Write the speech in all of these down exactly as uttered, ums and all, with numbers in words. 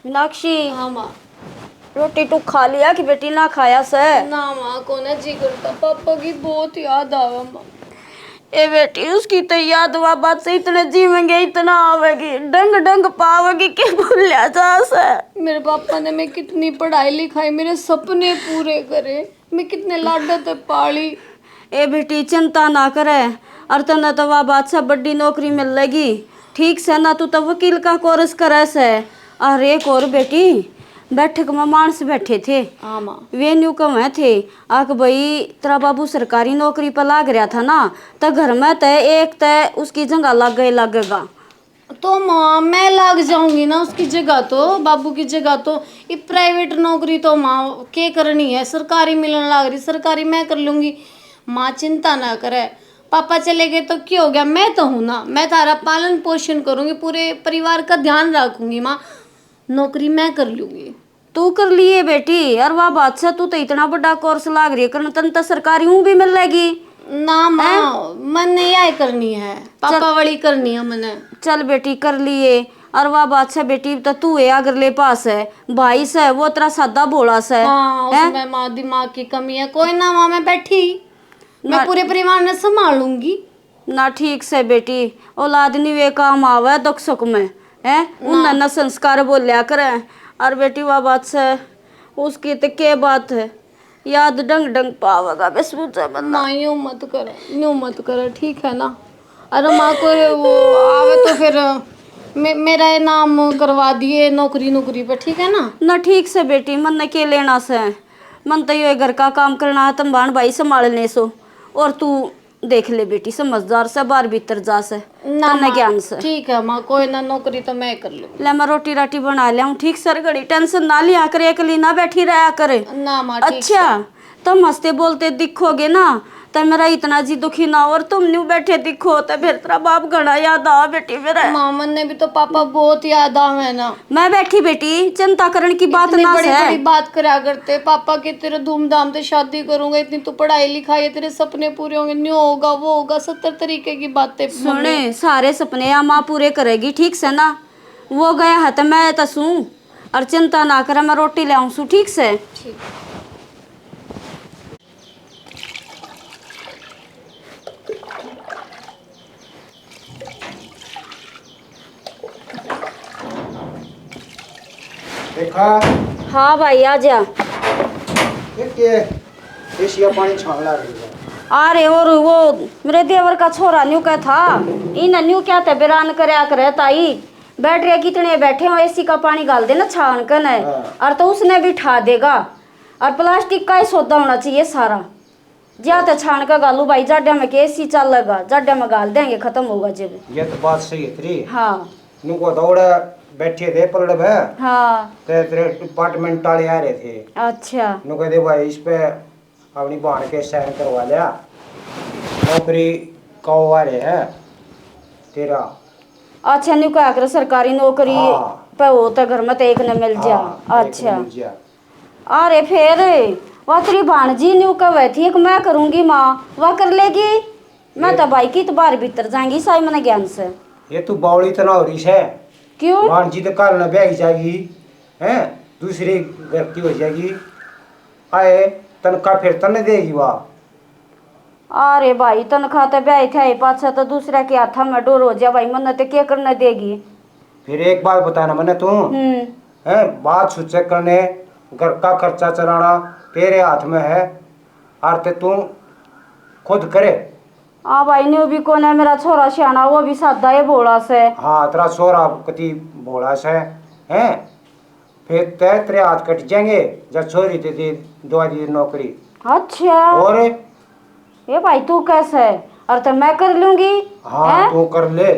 मीनाक्षी, हाँ माँ। रोटी तू खा लिया कि बेटी ना खाया से? ना माँ, कोना जी करता, पापा की बहुत याद आवे माँ। ए बेटी, उसकी तो याद वा बात से इतने जीवेंगे, इतना आवेगी, डंग डंग पावेगी के भूलिया जा से। मेरे पापा ने मैं कितनी पढ़ाई लिखाई, मेरे सपने पूरे करे, मैं कितने लाडे ते पाली। ए बेटी, चिंता ना करे, और तन्ने तो वा बात से बड़ी नौकरी मिल लेगी। ठीक से ना, तू तो वकील का कोर्स करे से। और एक और बेटी, बैठक में माणस बैठे थे। हाँ माँ। वे न्यू कहे थे, आक भाई, तेरा बाबू सरकारी नौकरी पर लाग रहा था ना, तो घर में तय एक तय उसकी जगह लागे लागेगा। तो माँ, मैं लाग जाऊंगी ना उसकी जगह, तो बाबू की जगह तो। ये प्राइवेट नौकरी तो माँ के करनी है, सरकारी मिलने लाग रही, सरकारी मैं कर लूंगी। माँ चिंता ना करे, पापा चले गए तो क्या हो गया, मैं तो हूँ ना, मैं थारा पालन पोषण करूंगी, पूरे परिवार का ध्यान रखूंगी माँ। नौकरी मैं कर लूंगी। तू कर लिए बेटी, और वाह बात से, तू तो इतना बड़ा कोर्स लाग रही है करने, तन तो सरकारी ऊँ भी मिल लेगी। ना माँ, हैं? मन्ने यही करनी है, पापा चल। वाली करनी है मन्ने। चल बेटी, कर लिए। और वाह बात से बेटी, तो तू है अगरले पास है, भाई से वो तेरा सादा भोला से, हाँ, हैं? उसमें माँ दिमाग की कमी है। कोई ना माँ, मैं बैठी, मैं ना। पूरे परिवार ने संभालूंगी। ना, ठीक से बेटी, औलाद नहीं वे काम आवे दुख सुख में, हैं? ना। उन्हें ना संस्कार बोल्या करे। और बेटी, वाह बात से, उसकी तो के बात है, याद डंग डंग पावेगा, बस पूछे बंदा। माँ, यूं मत कर, यूं मत कर, ठीक है ना? अरे माँ, कोई वो आवे तो फिर मे-, मेरा ये नाम करवा दिए नौकरी, नौकरी पे, ठीक है ना? ना, ठीक से बेटी, मन ने के लेना से, मन तो ये घर का काम करना है, तम भाण भाई संभालने सो, और तू देख ले बेटी, समझदार से, बाहर भीतर जा से, ना तन्ने माँ, ज्ञान से। ठीक है माँ, कोई ना, नौकरी तो मैं कर लूँ। ले, मैं रोटी राटी बना लिया हूँ, ठीक सर, घड़ी टेंशन ना लिया कर, एकली ना बैठी रहा कर। ना माँ, ठीक अच्छा, से। तुम हंसते बोलते दिखोगे ना, तो मेरा इतना जी दुखी ना हो, और तुम न्यू बैठे दिखो, तो फिर तेरा बाप घना याद आ बेटी मेरा। माँ, मन्ने भी तो पापा बहुत याद आवे ना। मैं बैठी बेटी, चिंता करण की बात इतनी ना बड़ी से। बड़ी बात करा करते, पापा की तेरे धूमधाम से शादी करूंगा, इतनी तू पढ़ाई लिखाई है, तेरे सपने पूरे होंगे, न्यू होगा, वो होगा, सत्तर तरीके की बातें। सुने, मम्मी। सारे सपने या माँ पूरे करेगी, ठीक से ना? वो गया है तो मैं तो सूं, और चिंता ना करे, मैं रोटी ले आऊं सूं, ठीक से? ठीक। देखा? हाँ भाई, आ जा। ये के? एशिया पानी छान ला रही है। अरे, और वो मेरे देवर का छोरा न्यू कह था, इन न्यू क्या ते बेरान करया करे ताई, बैठ रहे कितने बैठे हो, एसी का पानी घाल देना छान कने, हाँ। और तो उसने भी ठा देगा। और प्लास्टिक का ही सौदा होना चाहिए सारा। ज्या ते छान के घालू भाई, जाड्या में के एसी चलेगा, जाड्या में घाल देंगे, खत्म होगा जब। ये तो बात सही है तेरी। हाँ। नुको दौड़े बैठे थे पलड़ पे। हाँ। ते तेरे डिपार्टमेंट वाले आ रहे थे। अच्छा। नु कहते, भाई, इस पे अपनी भाण के साइन करवा लिया, नौकरी का वो आ रहे है तेरा। अच्छा, न्यू कहा कर सरकारी नौकरी हाँ। पे हो तो घर में तो एक ने मिल जा। हाँ, एक ने अच्छा। मिल जा। अरे फेर, वा तेरी भाणजी न्यू कहे थी, एक मैं करूंगी माँ, वा कर लेगी। मैं ये तो भाई की तो बाहर भीतर जाएंगी, साई मने ज्ञान से। ये तू बावली तो ना हो रही से? क्यों? भाणजी तो कल ना ब्याही जाएगी, हैं? दूसरे घर की हो जाएगी। आए, तनखा फिर तन्ने देगी वा। अरे भाई, तनखा तो ब्याही थे, पाछा तो दूसरा के हाथा में डोर हो जा भाई, मन्ने तो के करने देगी? फिर एक बात बताना मन्ने तू, हम्म। हैं, बात सोचे करने, घर का खर्चा चलाना तेरे हाथ में है, और ते तू खुद करे। हाँ भाई, न्यू भी कोने, मेरा छोरा सियाना, वो भी सादा है, भोला से। हाँ, तेरा छोरा कति भोला से, हैं? फिर ते तेरे हाथ कट जाएंगे, जब छोरी ते दे, दवा दी नौकरी। अच्छा। और? ये भाई, तू कैसे? और तो मैं कर लूंगी, हाँ, हैं? तू कर ले।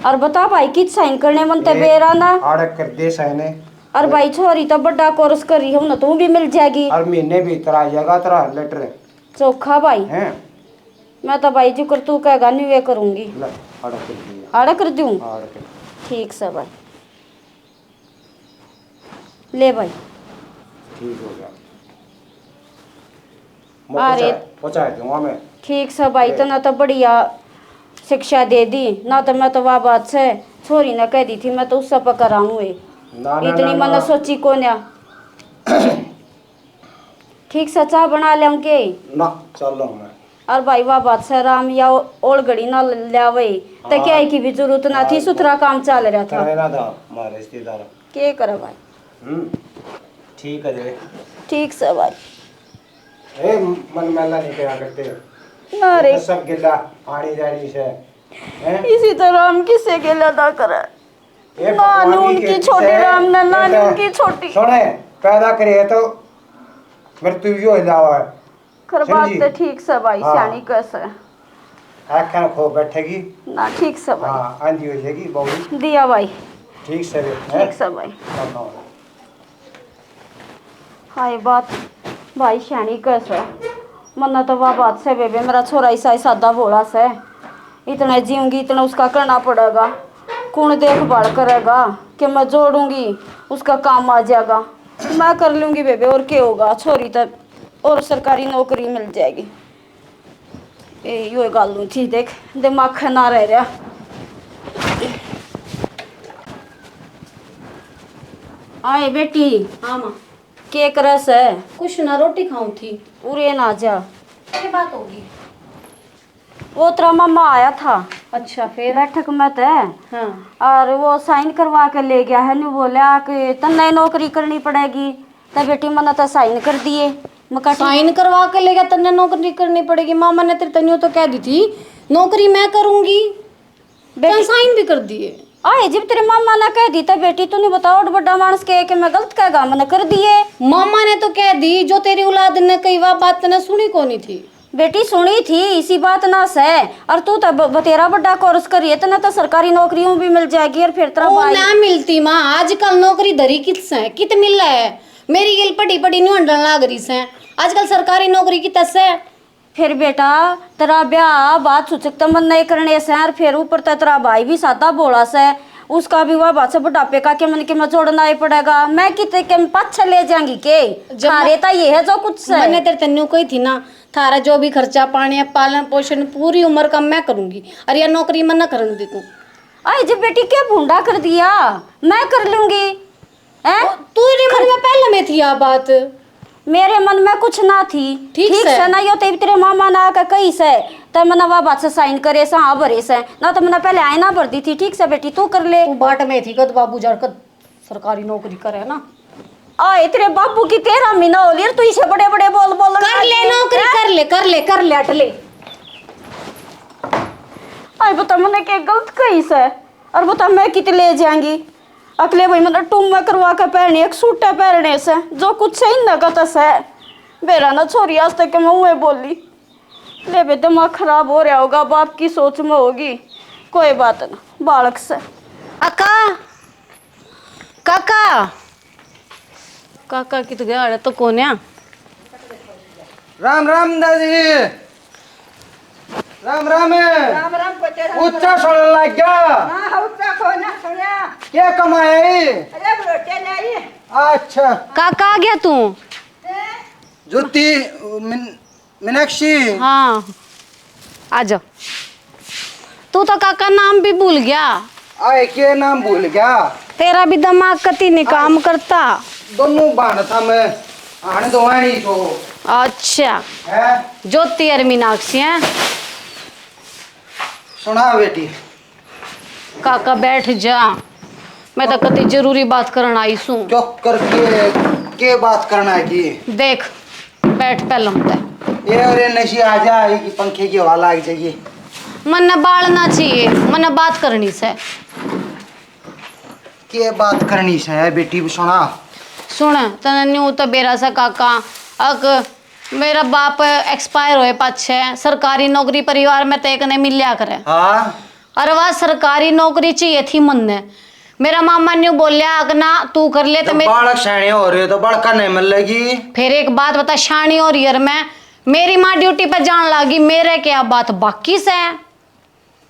और बता भाई, कित साइन करने मन ते ये बेरा ना? आड़क कर दे साइन। और भाई, छोरी तो बड़ा कोर्स कर रही हूँ ना, तू भी मिल जाएगी। और महीने भीतर आ जाएगा तेरा लेटर। चोखा भाई। हैं? मैं तो भाई, जिकर तू कहेगा, न्यू ये करूंगी। ले, आड़क कर दिया। आड़क कर दूं? हाँ, आड़क कर। ठीक से भाई। ले भाई। ठीक हो गया। अरे। पहुंचा, पहुंचा दूंगा मैं। ठीक से भाई, ले। तने तो बढ़िया शिक्षा दे दी, ना तो मैं तो वा बात से छोरी ने कह दी थी, मैं तो उससे पकड़ आऊँ। ना, ना, इतनी ना, मन्ने ना। सोची कोन्या। ठीक से चाह बना लेंगे। ना, चल लूँ मैं। और भाई, वाह बात से राम या ओल घड़ी ना ल्यावे, तो हाँ। क्या है की भी जरूरत ना थी, हाँ, सुथरा काम चल रहा था। करे ना था हमारे रिश्तेदार। के करे भाई? हम्म, ठीक है रे। ठीक से भाई। ए, मन मैला नहीं करा करते। ना रे। ये तो सब गिला आनी जानी से, हैं? इसी तरह हम किसे गिला ना करे। ए, ना, भगवान न्यू की उनकी खेती छोटी से, राम ने, ना ये न्यू तो की छोटी। सुने, पैदा करे तो मृत्यु यो हिलावा है। खर बात समझी? तो ठीक से भाई, हाँ। सियाणी कह से। आखिर खो बैठेगी। ना, ठीक से भाई। हाँ, आंधी हो जाएगी, बहू। दिया भाई। ठीक से रे, हैं? ठीक से भाई। हाँ, हाँ। हाँ, ये बात भाई सियाणी कह से। मन्ने तो वह बात से बेबे, मेरा छोरा ऐसा ही सादा भोला से, इतना जीऊंगी, इतना उसका करना पड़ेगा। कौन देखभाल करेगा कि मैं जोड़ूंगी, उसका काम आ जाएगा, मैं कर लूंगी बेबे, और क्या होगा, छोरी तो और सरकारी नौकरी मिल जाएगी। ए, यो गालू थी, देख, दिमाग खना रह रहा। आए बेटी। हाँ माँ। के करे से? कुछ ना, रोटी खाऊं थी। उरे ना जा। क्या बात होगी? वो तेरा मामा आया था। अच्छा, फिर? बैठक में ते। हाँ। और वो साइन करवा के ले गया है, न्यू बोला कि तन्ने नौकरी करनी पड़ेगी। तो बेटी, मैंने तो साइन कर दिए। मैं कहा, ठीक। साइन करवा के ले गया, तन्ने नौकरी करनी पड़ेगी। मामा ने तेरे तन्यू तो कह दी थी, नौकरी मैं करूंगी। बेटी, तैं साइन भी कर दिए। आए, जब तेरे मामा ने कह दी, तो बेटी, तूने बताओ, और बड़ा मानस के, के मैं गलत कहगा, मैंने कर दिए। मामा ने तो कह दी, जो तेरी औलाद ने कही, वह बात तने सुनी कोनी थी। बेटी, सुनी थी, इसी बात ना से। और तू तो ब-, बतेरा बड़ा कोर्स करिए, तने तो सरकारी नौकरियों भी मिल जाएगी, और फिर तेरा ओ, भाई ना मिलती माँ, आजकल नौकरी धरी कित से, कित मिल है? मेरी गिल पड़ी पड़ी न्यू हंडन लाग रही से। आजकल सरकारी नौकरी कित से? फिर बेटा, तेरा ब्याह बात सूचक तो मन नहीं करने से, और फिर ऊपर तो तेरा भाई भी सादा भोला से, उसका भी वह बात से बुढ़ापे का के मन के में जोड़ना ही पड़ेगा। मैं किते के पाछे ले जाएंगी के? जब थारे तो ये है जो कुछ से। मैंने तेरे तन्नू कही थी ना, थारा जो भी खर्चा पानी है, पालन पोषण पूरी उम्र का मैं करूंगी, और यह नौकरी मैं ना करने दे तू। अरे जब बेटी क्या भूंडा कर दिया, मैं कर लूंगी। हैं? ओ, तू रे मन में पहले में थी आ बात। मेरे मन में कुछ ना थी। ठीक ठीक से। से ना, यो ते तेरे मामा ना आके कही से, ते मने वा बात से साइन करे से, हाँ भरे से, ना तो मने पहले आए ना भर दी थी। ठीक से बेटी, तू कर ले। तू बाट में थी कद बाबू जड़ कद सरकारी नौकरी करे ना। आए तेरे बाबू की तेरह महीना हो लिया, तू इसे बड़े बड़े बोल बोल कर ले नौकरी, हैं? कर ले, कर ले, कर ले, अट ले। आए बता मने के गलत कही से, और बता मैं कित ले जाएंगी। अगले भाई मतलब टूम में करवा के पहने, एक सूट पहने से, जो कुछ सही नगत से। बेरा ना छोरी आज तक मैं उहे बोली। ले बे, दिमाग खराब हो रहा होगा, बाप की सोच में होगी। कोई बात ना, बालक से। अक्का, काका, काका की तो गया, तो कोन्या। राम राम दादी। राम राम। राम राम पोते राम ऊंचा राम। सुनने लग गया। हाँ, ऊंचा को ना सुनया। क्या कमाया ही? अरे, रोटे लाई। अच्छा। काका आ गया तू? हैं? ज्योति, मिन-, मीनाक्षी। हाँ, आ जा। तू तो काका नाम भी भूल गया। आए, के नाम भूल गया? तेरा भी दिमाग कती नहीं काम करता। दोनों बाण था मैं, आने दो आनी तो। अच्छा। है? ज्योति और मीनाक्षी हैं? सुना बेटी। काका बैठ जा, मैं तो कती जरूरी बात करन आई सूं। चुप करके के बात करना है जी? देख, बैठ पहले हम तै। ए, अरे नशी आ जा, ये पंखे की हवा लाग जाएगी। मन्ने बालना चाहिए, मन्ने बात करनी से। के बात करनी से बेटी, सुना। सुन, तने न्यू तो बेरा से काका, अक मेरा बाप एक्सपायर होए पाछे सरकारी नौकरी परिवार में ते एक ने मिल्या करे। हाँ। अरे वाह, सरकारी नौकरी चाहिए थी मन्ने। मेरा मामा न्यू बोल्या कि ना, तू कर ले तो जब मेरे बालक शाणे हो रहे तो बालका नहीं मिलेगी। फिर एक बात बता, शाणी हो रही है मैं, मेरी माँ ड्यूटी पे जान लागी, मेरे क्या बात बाकी से?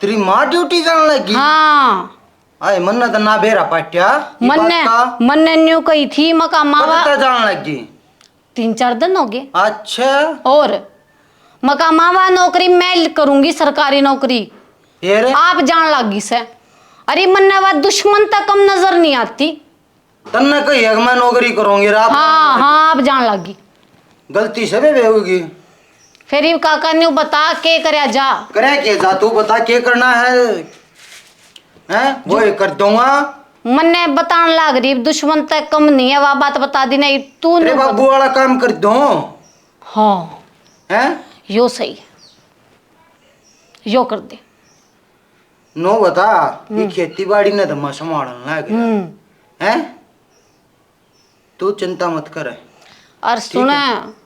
तेरी माँ ड्यूटी जान लगी? हाँ। आए, मन्ने तो ना बेरा पाट्या, ये मन्ने, बात का। मन्ने न्यू कही थी, मका मावा कब तक जान लगी? तीन चार दिन हो गए। अच्छा। और मका मावा नौकरी मैं करूंगी, सरकारी नौकरी। फिर? आप जान लागी से। अरे मन्ने वा दुश्मन तक कम नजर नहीं आती। तन्ने कही है कि मैं नौकरी करूंगी रात हाँ, हाँ, आप जान लगी। गलती से भी होगी। फिर ये काका ने बता के करया जा। करे के जा, तू बता के करना है। हैं? वो ही कर दूंगा। मन्ने बतान लाग रही, दुश्मन तक कम नहीं है, वा बात बता दी नहीं, तू अरे नहीं बाबू बता। वाला काम कर दो। हाँ। हैं? यो सही है। यो कर दे। नो बता, ये हम्म। खेती बाड़ी ने धम्मा संभालन लाग गया। हम्म। हैं? तू चिंता मत कर। और ठीक सुन, है?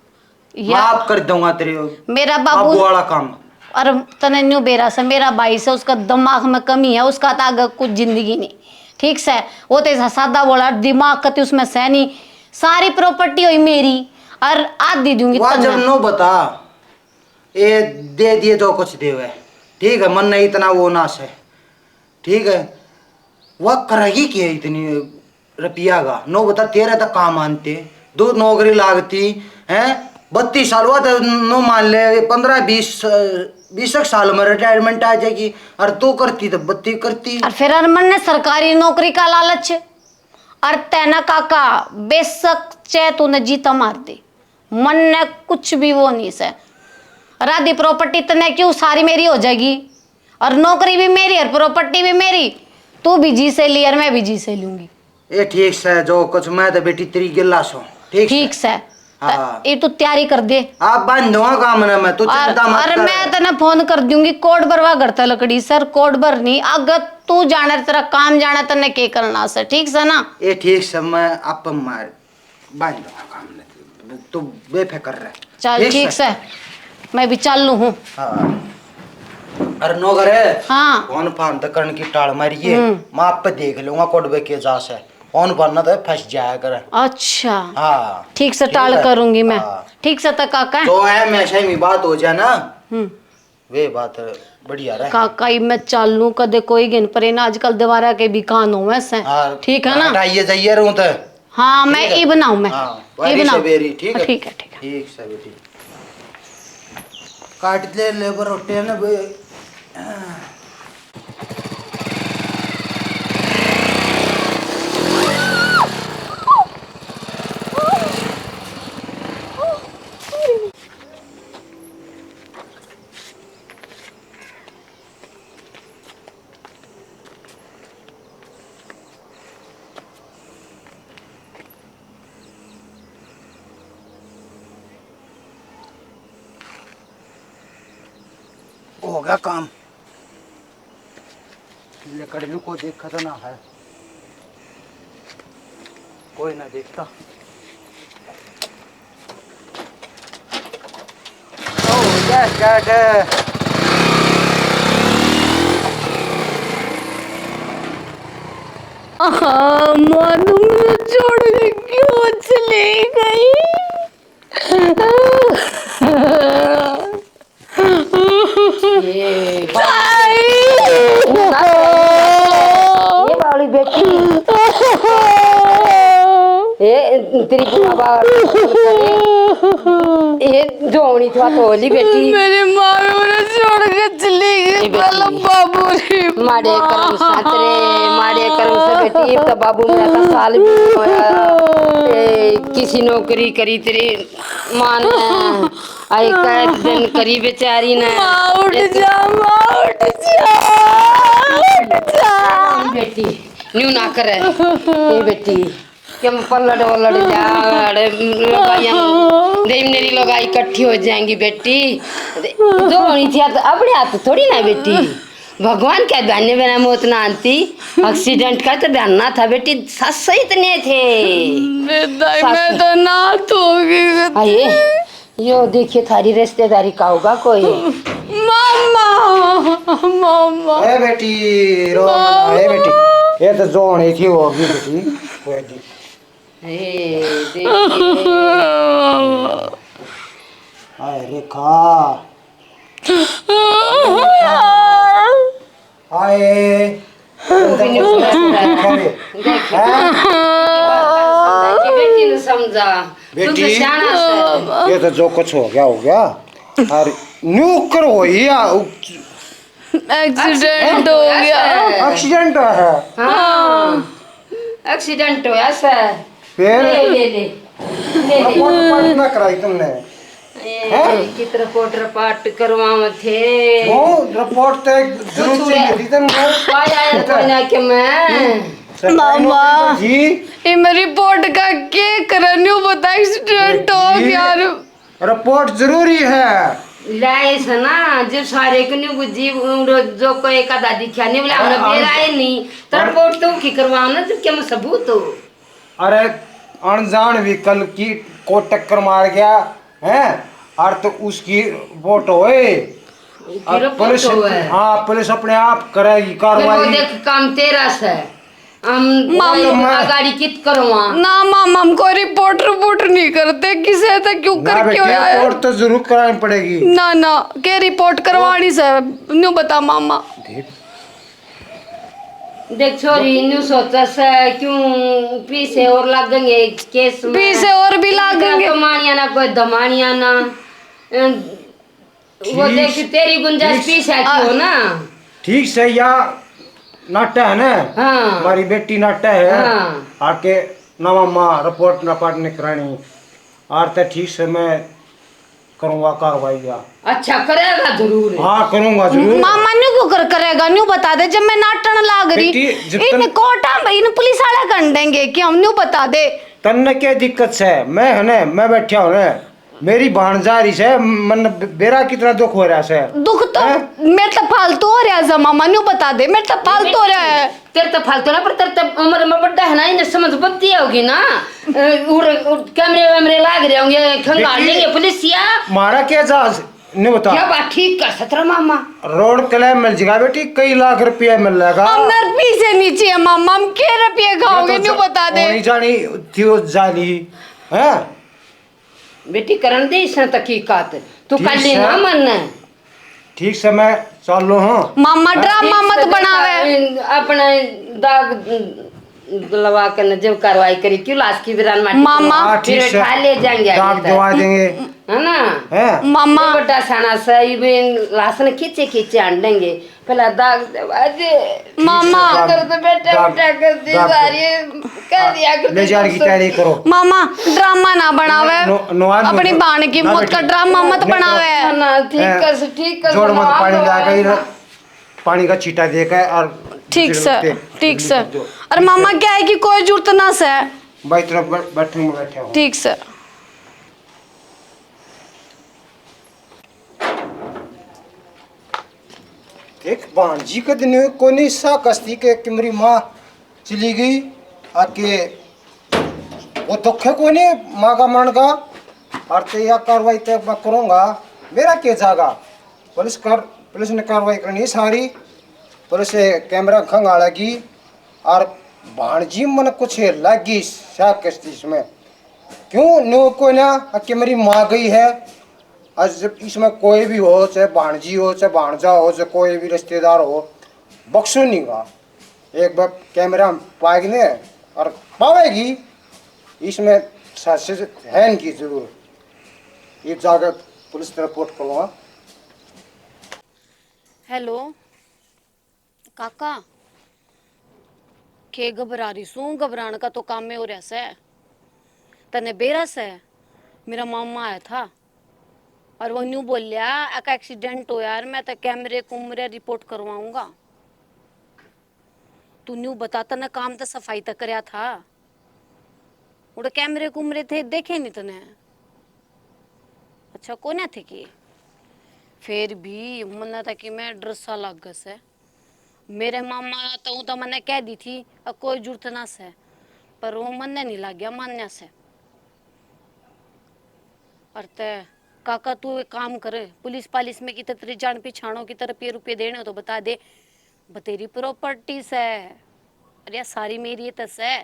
या माफ कर दूंगा तेरे मेरा बाबू बाबू वाला काम। और तने न्यू बेरा से, मेरा भाई से, उसका दिमाग में कमी है, उसका तो आगे कुछ जिंदगी नहीं। ठीक से, वो तो ऐसा सादा बोला, दिमाग कति उसमें से नहीं। सारी प्रॉपर्टी हुई मेरी और आधी दूंगी वाह, जब तन्ने। नो बता, ये दे दिए जो कुछ देवे, ठीक है, मन नहीं इतना वो ना से, ठीक है, वह करेगी क्या इतनी रुपया का? नो बता, तेरे तक काम आनते, दो नौकरी लागती हैं, बत्तीस साल हुआ तो नो मान ले, पन्द्रह बीस, बीस एक साल में रिटायरमेंट आ जाएगी। और तू करती तो बत्ती करती। और फिर अरमन ने सरकारी नौकरी का लालच। और तैना काका, बेशक चाहे तूने जीता मार दे, मन ने कुछ भी वो नहीं से। और आधी प्रॉपर्टी तने क्यों, सारी मेरी हो जाएगी। और नौकरी भी मेरी और प्रॉपर्टी भी मेरी। तू भी जी से ली और मैं भी जी से लूंगी। ये ठीक से, जो कुछ मैं तो बेटी तेरी गिल्ला सो। ठीक से? ठीक से। हाँ। ये तू तैयारी कर दे। आप बांध दूंगा काम ना मैं, तू और, चिंता मत और कर। मैं तने फोन कर दूंगी, कोड भरवा घर तक लकड़ी सर, कोड भरनी। अगर तू जाने, तेरा काम जाने, तने के करना से, ठीक से ना? ये ठीक से, मैं आप मार बांध दूंगा काम ने, तू बेफिक्र रह। चल, ठीक ठीक से। से, मैं भी चालू हूँ। हाँ। अरे नौकर है, हाँ। फोन फान तो करण की टाल मारिए, हम्म। मैं आप पे देख लूंगा कोडबे के जा से। फोन पर ना तो फंस जाया करे। अच्छा। हाँ। ठीक से ठीक टाल है। करूंगी मैं। हाँ। ठीक से तो काका। तो है, मैं सही में बात हो जाए ना। हम्म। वे बात बढ़िया रहे। काका, इब मैं चालूं, कदे कोई गिन परे ना, आजकल दीवारा के भी कान होवे से। हाँ, ठीक है ना? हटाइए जाइए रहूं तो। हाँ, ठीक मैं है। इब ना हूं मैं। हाँ, इब बारी ना से हूं। बेरी, ठीक है? ठीक है, ठीक है। ठीक से बेटी। काट ले लेबर रोटे ने बे। हो गया काम। लकड़ी को देखा तो ना है, कोई ना देखता। ओ, क्या, क्या, क्या? हाँ, मालूम न छोड़ के क्यों चली गई। ये बावली, ये बावली बेटी। ये तेरी बुआ बा-, ये जो होनी था तो होली बेटी। मेरी माँ भी मुझे छोड़ के चली गई। ये बेटी। पहले बाबू री माँ। माड़े कर्म साथ रे, माड़े कर्म से बेटी, तो बाबू मेरा का साल भी नहीं होया। ए, किसी नौकरी करी तेरी माँ ने। आई कैद दिन करी बेचारी ने। माँ उठ जा, माँ उठ जा, उठ जा। बेटी, न्यू ना करे। ए बेटी, के पलट वलट जा, अरे, लुगाइयाँ, देव मेरी लुगाई इकट्ठी हो जाएंगी बेटी। दो होनी थी, तो अपने हाथ थोड़ी ना बेटी। भगवान का बहाने बिना मौत ना आती, एक्सीडेंट का तो बहाना था बेटी, सास सही इतने थे। बेदाई, सास मैं तो ना तो होगी। आइए। यो देखिए, थारी रिश्तेदारी का होगा कोई। मामा, मामा। ए बेटी, रो मत, ए बेटी। ये तो जो होनी थी, वो होगी बेटी। कोई नहीं। ए, देखिए। हाय रेखा। आए। बेटी ने समझा। तू तो बेटी, सियाना से। ये तो जो कुछ हो गया, हो गया। और न्यू कर हो या, एक्सीडेंट हो गया। एक्सीडेंट है। हाँ। एक्सीडेंट होया सै। फिर? ले, ले, ले। ले, ले। रिपोर्ट, रिपोर्ट ना कराई तुमने? ए, हैं? कित रिपोर्ट, रिपोर्ट करवावे थे? वो रिपोर्ट तो एक जरूर कुछ चाहिए थी तुमने। पाया है कोई ना कि मैं। हम्म। मामा। जी। ये मेरी रिपोर्ट का के करन्यू बता, एक्सीडेंट हो जी। गया। रिपोर्ट जरूरी है। लाए से ना, जो सारे को न्यू बुझी, उड़ो जो कोई एक आधा दिखा नहीं, बोले, हमने अरे, बेरा है नहीं। तो और रिपोर्ट तो की करवाओ ना, जब क्या मैं सबूत हो। अरे, अनजान व्हीकल की को टक्कर मार गया है, और तो उसकी रिपोर्ट होए। की और रिपोर्ट पुलिस, होए। हाँ, पुलिस अपने आप करेगी फिर वो कार्रवाई। देख, काम तेरा से। हम मामा। कोई गाड़ी कित करवा? ना मामा, हम कोई रिपोर्ट, रिपोर्ट नहीं करते, किसे तो क्यों ना करके बेटी, होया है? रिपोर्ट तो जरूर करानी पड़ेगी। ना, ना, के रिपोर्ट करवानी से, न्यू बता मामा। देख। देख छोरी, न्यू सोचा से, क्यों पीछे और लागेंगे केस में? पीछे और भी लागेंगे। कमानिया ना, कोई दमानिया ना। अ, वो ठीक, देख, तेरी गुंजाइश ठीक। पीछे की हो ना। ठीक से, या नाटा है ना? हाँ। हमारी बेटी नाटा है। हाँ। आके नवा माँ रिपोर्ट ना पाट ने करानी। आर ते ठीक से मैं करूँगा कार्रवाई या। अच्छा, करेगा जरूर। हाँ, करूँगा जरूर। मामा न्यू क्यों कर, करेगा? न्यू बता दे, जब मैं नाटन लाग रही, बेटी, जितना इन कोर्टा में, इन पुलिस वाले कर देंगे कि हम न्यू बता दे। तन्ने क्या दिक्कत से? मैं है ना, मैं बैठा हूँ ना। मेरी भाण जा रही से, मन बेरा कितना दुख हो रहा से। दुख तो हैं? मेरे तो फालतू हो रहा है, मामा, न्यू बता दे, मेरे तो फालतू हो रहा है। तेरे तो फालतू ना, पर तेरे तो उम्र में बड़ा है ना, इन्हें समझ बत्ती होगी ना। अ, उर, उर, कैमरे वैमरे लाग रहे होंगे, खंगाल बेटी, लेंगे पुलिस या। मारा क्या जा, न्यू बता। क्या बात ठीक कर सतरा मामा। रोड क्लेम मिल जाएगा बेटी, कई लाख रुपया मिल जाएगा। हम नर पीछे नीचे है मामा, हम के रुपये खाओगे, तो न्यू बता दे। होनी जानी थी वो जाली, हैं? बेटी, करण दे इसने तहकीकात। तू ठीक कर ले से। ना मन। ठीक से मैं चालू हूँ। मामा, हाँ? ड्रामा ठीक मत से बनावे। देखा, अपने दाग लवा के न जब कार्रवाई करी, क्यों लाश की बिरान माटी मामा। को हाँ, ठीक फिर से। उठा ले जाएंगे दाग आगे दवा तक। देंगे। है ना? हैं? मामा। ये बड़ा साना सा, ये भी लाश ने खींचे खींचे आंडेंगे। पहला दाग दबा दे। मामा। कर तो बेटा दाग, उठा कर दी दाग, सारी। कह दिया कर ले तू जाने की दोस्तों तैयारी की। करो। मामा, ड्रामा ना बनावे। नो-, नवाज अपनी मत, बाण की ना मौत का बेटी। ड्रामा मत नहीं बनावे। करो। ना, ठीक हैं? कर, ठीक कर, जोड़ मत, पानी ला के इधर, पानी का छींटा दे के और ठीक बिजली सर, के, ठीक बिजली सर। दो। और ठीक मामा सर। क्या है कि कोई जरूरत ना सर। भाई, इतना बै-, बैठे में बैठे हो। ठीक सर। देख, भाणजी के दिन कोनी सा कस्ती के कि मेरी माँ चली गई, आके वो दुख है कोनी माँ का मरण का, और ते या कार्रवाई ते मैं करूँगा, मेरा के जागा? पुलिस कर, पुलिस ने कार्रवाई करनी सारी, पुलिस कैमरा खंगालेगी, और भाणजी मन कुछ लगी सा कस्ती इसमें, क्यों न्यू कोई ना कि मेरी माँ गई है, आज जब इसमें कोई भी हो, चाहे भाणजी हो, चाहे भाणजा हो, चाहे कोई भी रिश्तेदार हो, बख्शो नहीं गा। एक बार कैमरा में पाएगी ने और पावेगी, इसमें साजिश है इनकी जरूर। ये जाकर पुलिस रिपोर्ट करूँगा। हेलो। काका, के घबरा रही सूं? घबराण का तो काम में हो रहा सै। तन्ने बेरा सै, मेरा मामा आया था और वो न्यू बोल्या, "अका एक्सीडेंट होया और मैं तो कैमरे कुमरे रिपोर्ट करवाऊंगा।" तू न्यू बता, तन्ने काम तो सफाई तक करया था। उड़े कैमरे कुमरे थे, देखे नहीं तने? अच्छा, कोन्या थे के? फिर भी मन्ने तो कि मैं डर सा लागे से। मेरे मामा तो, तो मन्ने कह दी थी, "अब कोई जरूरत ना से," पर वो मन्ने नहीं लाग गया, मान्या से। और ते काका, तू एक काम कर, पुलिस पालिस में किते तेरी जान पिछाणो, किते रुपये रुपये देने हो तो बता दे, बतेरी प्रॉपर्टी से, अरे सारी मेरी तो से।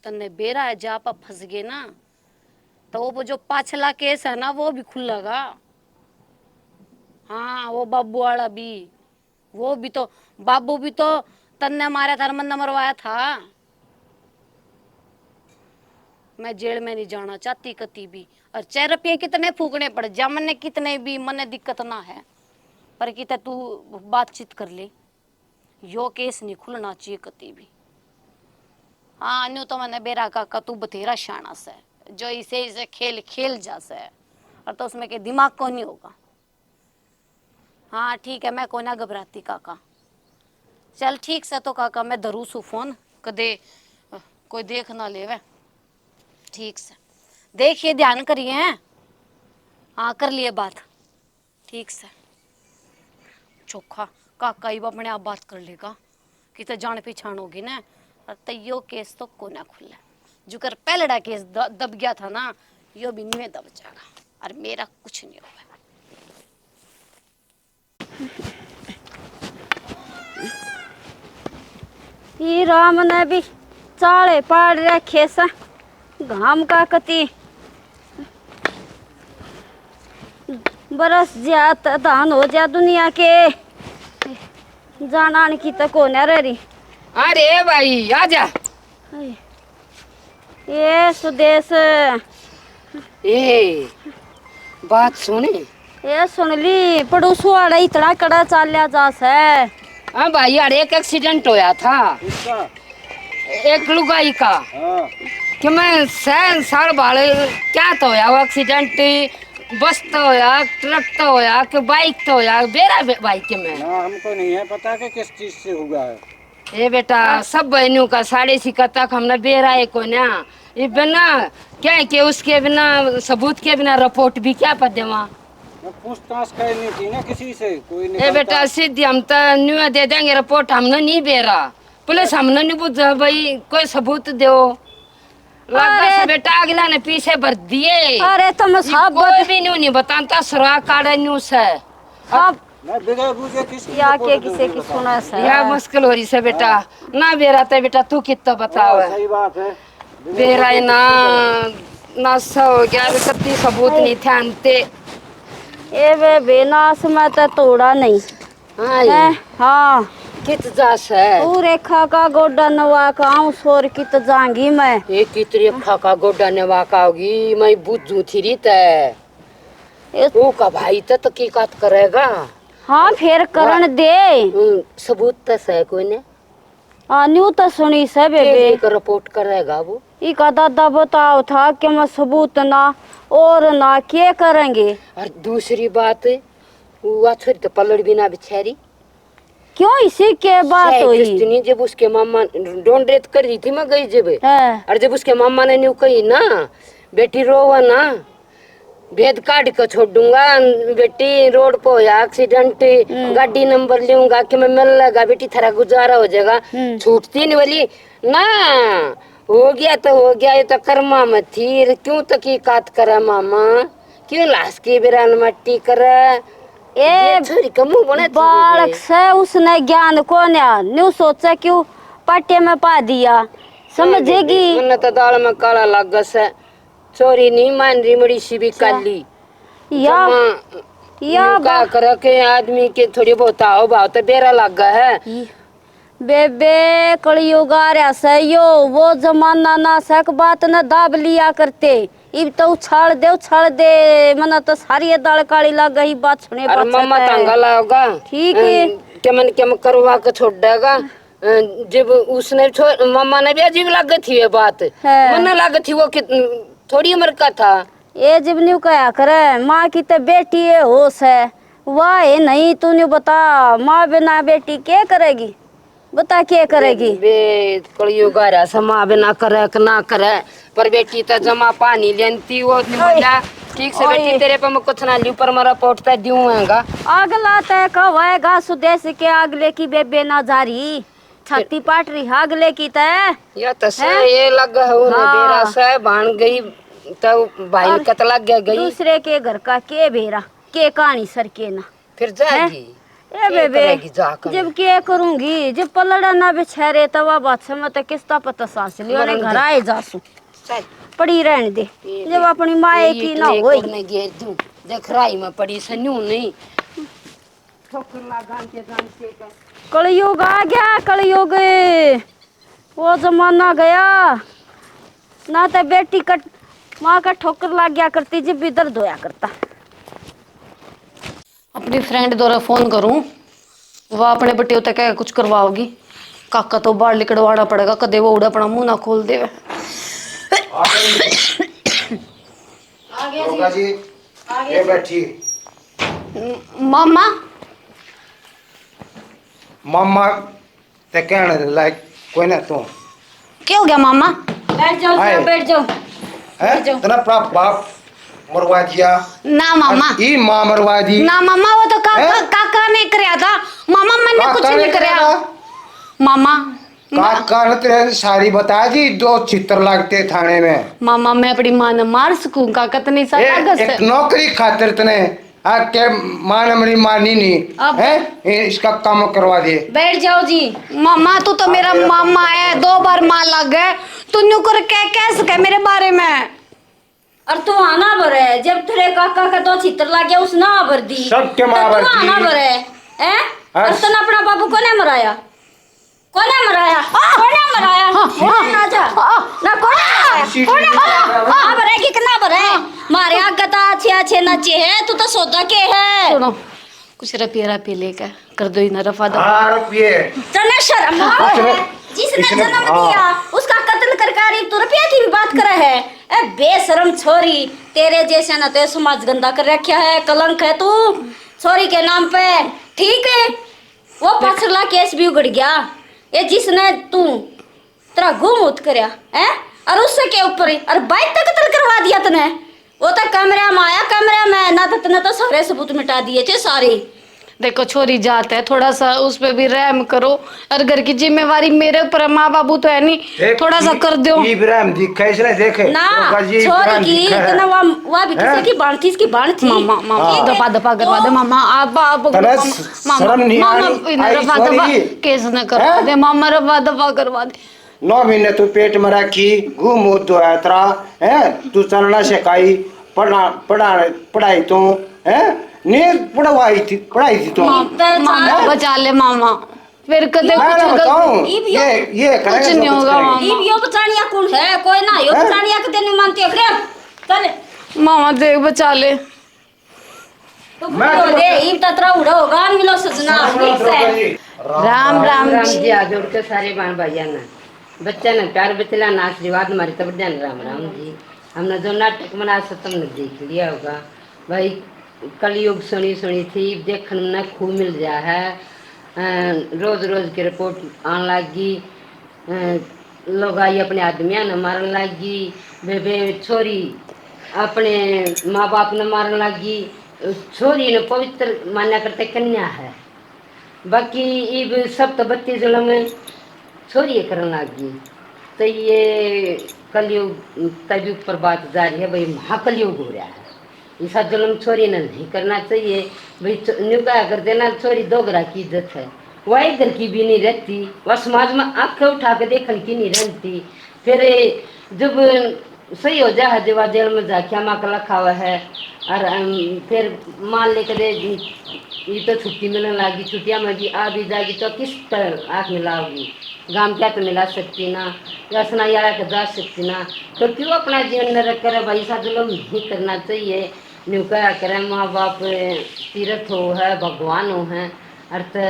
तन्ने बेरा है, जा आप फंस गए ना, तो वो जो पाछला केस है ना, वो भी खुलेगा। हाँ, वो बाबू वाला भी, वो भी तो, बाबू भी तो तन्ने मारा था, मन्ने मरवाया था। मैं जेल में नहीं जाना चाहती कती भी, और चाहे रुपये कितने फूकने पड़ जा मन्ने, कितने भी, मन्ने दिक्कत ना है, पर किते तू बातचीत कर ले। यो केस नहीं खुलना चाहिए कती भी। हाँ, न्यू तो मैंने बेरा काका तू बथेरा शाना से, जो इसे इसे खेल खेल जा से, और तो उसमें के दिमाग को नहीं होगा। हाँ ठीक है, मैं कोना घबराती काका। चल ठीक से तो काका, मैं धरू सु फोन, कदे अ, कोई देख ना लेवे। ठीक से देखिए, ध्यान करिए हैं। हाँ, कर लिए बात। ठीक से। चोखा काका ही अपने आप बात कर लेगा। किते जान पहचान होगी ना, और तो यो केस तो कोना खुले। जुकर पहलड़ा केस द-, दब गया था ना, यो भी न्यू दब जाएगा, और मेरा कुछ नहीं होगा। ई राम ने भी चाले पाड़ रखे से, घाम का कती बरस जा त धान हो जा दुनिया के, जानान की त कोन्या रह रही। अरे भाई, आजा। ए सुदेश। ए, बात सुनी। ए सुन ली, पड़ोसू आड़ा इतना कड़ा चाल्या जा सै। हाँ भाई, यार, एक एक्सीडेंट होया था। किसका? एक लुगाई का। हाँ। कि मैं सै साल बाले, क्या तो होया वो एक्सीडेंट, बस तो होया, ट्रक तो होया, कि बाइक तो होया, बेरा बे-, भाई के मैं। ना, हमको नहीं है पता कि किस चीज से हुआ है। ए बेटा, सब बहनों का साढ़े सिक्का तक हमने बेरा है कोन्या। ये बिना क्या है कि उसके बिना, सबूत के बिना रिपोर्ट भी क्या पर देवा? वो पूछताछ करनी थी ना किसी से, कोई ए निकलता। बेटा, सीधी हम तो न्यू दे देंगे रिपोर्ट, हमने नहीं बेरा। पुलिस हमने नहीं बुझा भाई, कोई सबूत दो। लगा से अरे। बेटा, अगला ने पीछे भर दिए। अरे, तुम ये सब कोई बत- भी न्यू नहीं बताता, सुराग काढ़े न्यू से। सब मैं बिना बूझे किसकी या रिपोर्ट के किसे दूंगी, की बताओ। सुना से? या मुश्किल हो रही से बेटा। हाँ। ना बेरा ते बेटा, तू कितना बतावे? हाँ, सही बात है। बिना बेरा बूझे ना, किसकी रिपोर्ट? ना सा हो गया, अभी कत्ती सबूत नहीं थे आनते। ए बे, बेनास में तो तोड़ा नहीं। हाँ, हैं? ये हाँ। कित जा से? तू रेखा का गोडा नवा का आऊं सोर कित जाऊंगी मैं। ये कित रेखा का गोडा नवा का होगी, मैं बुझू थी रीत है। ए- वो का भाई तो तहकीकात करेगा। हाँ, फिर करण दे। हम्म, सबूत तो से कोई ने। हाँ, न्यू तो सुनी से बेबे। के लेकर रिपोर्ट करेगा वो? इका दादा बताओ था कि मैं सबूत ना और ना के करेंगे। और दूसरी बात, वो छोरी तो पलड़ भी ना बिछारी। क्यों, इसी के बात शायद हुई? कुछ नहीं, जब उसके मामा डोंडरेत कर रही थी, मैं गई जब। हाँ। और जब उसके मामा ने न्यू कही ना, "बेटी रोवा ना, भेद काट के छोड़ूंगा, बेटी रोड पे होया एक्सीडेंट, हम्म। गाड़ी नंबर लूंगा कि मैं मिल लेगा बेटी, थारा गुजारा हो जाएगा।" हम्म। छूटती नहीं बोली ना, हो गया तो हो गया, ये तो कर्मा में थी, क्यों तहकीकात करे मामा? क्यों लाश की बिरान मट्टी करे? ए, ये छोरी का मुंह बने थी बालक रे। से उसने ज्ञान कोन्या, न्यू सोचे क्यों पाटे में पा दिया, समझेगी? मन्ने तो दाल में काला लागे से, छोरी नहीं मान रही, मड़ी सी भी अच्छा। काली। या, जमा या न्यू का बा- करे के आदमी के थोड़ी बहुत आओ भाव तो बेरा लागे है। ये बेबे, कलयुग आ रहा सै यो, वो जमाना ना सक बात न दाब लिया करते। इब तो उछाल दे, उछाल दे, मने तो सारी ये दाल काली लाग गई, बात सुने अरे पाछे मामा तै। तांगा लाओगा। ठीक है। अ, के मन के मन करवा के छोड़ देगा। अ, जब उसने छो-, मामा ने भी अजीब लागे थी ये बात। है। मन्ने लागे थी वो कि, थोड़ी उम्र का था। ये जब न्यू कहा करे, माँ की तो बेटी है होश है, वाह है नहीं, तू न्यू बता, माँ बिना बेटी के करेगी? बता के करेगी? बे, कलयुग आ रहा, समा बिना करे कि ना करे, पर बेटी तो जमा पानी लेनती, वो नहीं ओए। बोला, ठीक से ओए। बेटी, तेरे पे मैं कुछ ना लियो, पर मेरा पोट तो दियूंगा। अगला ते कहवेगा सुदेश के अगले की बेबे ना जा रही, छाती पाट रही है अगले की ते। या तो सही, हैं? ये लग है, उन्हें हाँ। बेरा से भान गई, तो भाई और कत लग गया गई। दूसरे के घर का के बेरा, के कहानी सर के ना। फिर जाएगी। हैं? ए के बेबे, करेगी जाकर? जब के करूंगी, जब पलड़ा ना बिछा रहे, तब बात से मैं तो किस्ता पता सास लियो ने मरन घर दे। आए जासू। चल। पड़ी रहने दे। ये जब देख, अपनी माए ये की ना इतने होई। कोने घेर दूं। देख राई में पड़ी से न्यू नहीं। ठोकर ला जानते जानते कर। कलयुग आ गया, कलयुग। वो जमाना गया, ना तो बेटी कट, माँ का ठोकर लाग गया करती, जब भी दर्द होया करता। अपनी फ्रेंड द्वारा फोन करूं, वाह, अपने बटियों तक कुछ करवाओगी। काका तो बाहर लिकड़वाना पड़ेगा, कदे वो उड़ा अपना मुंह ना खोल देवे। आ गया जी। दुर्गा जी, आ गया ये जी। बैठी। मामा। मामा ते कहने लायक कोई ना तू। क्या हो गया मामा? बैठ जाओ, आए। बैठ जाओ। हैं? बैठ जाओ। इतना बड़ा बाप मरवा दिया। ना मामा। और ई माँ मरवा दी। ना मामा, वो तो काका, हैं? काका ने करया था। मामा, मैंने कुछ नहीं करया। मामा, काका ने तेरे सारी बता दी, दो छितर लागते थाने में। मामा, मैं अपनी माँ ने मार सकूं? काका तो नहीं सा ए, कागज से। एक नौकरी खातिर तने आ के माँ ने मेरी मानी नहीं, अब है? ये इसका काम करवा दे। बैठ जाओ जी। मामा, तू तो मेरा मामा है, दो बार माँ लग गए। तू न्यू कर के कह सके मेरे बारे में? और तू आना भरे, जब तेरे काका का दो छितर लाग गया, उसने आ भर दी। सबके माँ भर दी। आना भरे, हैं? और तने अपना बाबू को नहीं मराया? कोने मराया? कोने मराया? कोने राजा? ना कोने मराया? कोने मराया? ना भरे कि ना भरे? मारे आगे तो अच्छे अच्छे नचे है, तू तो सौदा के है। सुनो, कुछ रुपये रुपये लेकर कर दो इन्हें रफा दफा। हाँ, रुपये। तने शर्म आवे? जिसने जन्म दिया, उसका कत्ल करके तू रुपया की भी बात करे है। ए बेशरम छोरी, तेरे जैसे ना तो समाज गंदा कर रखा है, कलंक है तू छोरी के नाम पे, ठीक है? वो पाछला केस भी उगड़ गया। ये जिसने तू तेरा गू मूत करया है, और उससे के ऊपर और बाइक तक कत्ल करवा दिया तने। वो तो कमरा में आया, कमरा में ना तो तने तो सारे सबूत मिटा दिए थे सारे। देखो, छोरी जात है, थोड़ा सा उस पे भी रहम करो। और घर की जिम्मेवारी मेरे ऊपर है, माँ बाबू तो है नहीं, थोड़ा सा कर दो। इब्राहिम दिखा इसने, देखे ना। छोरी की इतना वा भी किसी की बाण थी, इसकी बाण थी। मामा, मामा, दफा दफा करवा दे मामा। आप, आप, मामा, शर्म नहीं आ रही? दफा दफा केस न करवा दे मामा, रफा दफा करवा दे। नौ महीने तू पेट में रखी, गू मूत धोया तेरा, हैं? तू चलना सिखाई, पढ़ा, पढ़ा, पढ़ाई तू, हैं? नहीं पढ़वाई थी, पढ़ाई थी तू। मामा, बचा ले मामा। फिर कदे कुछ गलती, ये, ये कुछ नहीं होगा मामा। इब यो बचानिया कौन है? कोई ना, यो बचानिया कदे नहीं मानती है। चल। मामा देख, बचा ले। तो मैं तो दे, इब ततरा उड़ा होगा, मिलो सजना। राम राम जी। हाथ जोड़ के सारे बहन भाइयां ने, बच्चा ने प्यार बचला ना आशीर्वाद मारी तब ध्यान राम राम जी। हमने जो नाटक बना सो तुमने देख लिया होगा भाई। कलयुग सुनी सुनी थी, देखण में खूब मिल जा है। अ, रोज रोज की रिपोर्ट आन लाग गई। अ, लोग आई अपने आदमियां ने मारन लाग गई। बे, बे छोरी अपने माँ बाप ने मारन लाग गई। छोरी ने पवित्र मान्या करते कन्या है, बाकी इब सब तो बत्ती जुलम छोरी करन लाग गई। तो ये कलयुग तभी ऊपर बात जा रही है भाई, महाकलयुग हो रहा है। इसा जुल्म छोरी ने नहीं करना चाहिए। भाई, न्यू कहा कर देना, छोरी दो घरा की इज्जत है, वह एक घर की भी नहीं रहती, वह समाज में आंखें उठा के देखने की नहीं रहती। फिर जब सही हो जा है, जब जेल में जाख्या माँ कला खावा है, और फिर मान ले कदे ये तो छुट्टी मिलने लगी, छुट्टियां में भी आ भी जाएगी तो किस तरह आँख मिलाओगी? गाम क्या तो मिला सकती ना, या सुनाई आला के जा सकती ना, तो क्यों अपना जीवन नरक करे भाई? सा जुल्म नहीं करना चाहिए। न्यू कहा करे माँ बाप तीर्थ हो है, भगवान हो है, और तो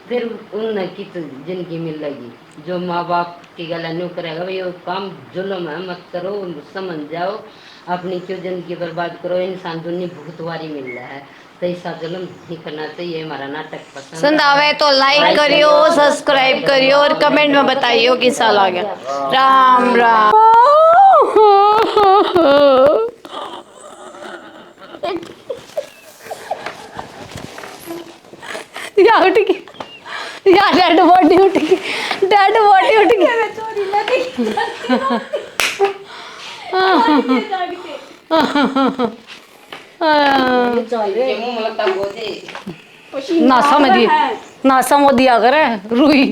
फिर उन्हें की तो जिंदगी मिलेगी। जो माँ बाप की गला न्यू करेगा भाई, वो काम जुल्म है, मत करो, समझ जाओ। अपनी क्यों जिंदगी बर्बाद करो? इंसान दुनिया भुगतवारी मिल रहा है। तो ऐसा जुल्म नहीं करना चाहिए। हमारा नाटक पसंद आवे तो लाइक करियो, सब्सक्राइब करियो और कमेंट में बताइयो किसा लगा। राम राम। या उठ गई, या डेड बॉडी उठ गई, डेड बॉडी उठ गई। नासा में दी, नासा में दिया करे रुई।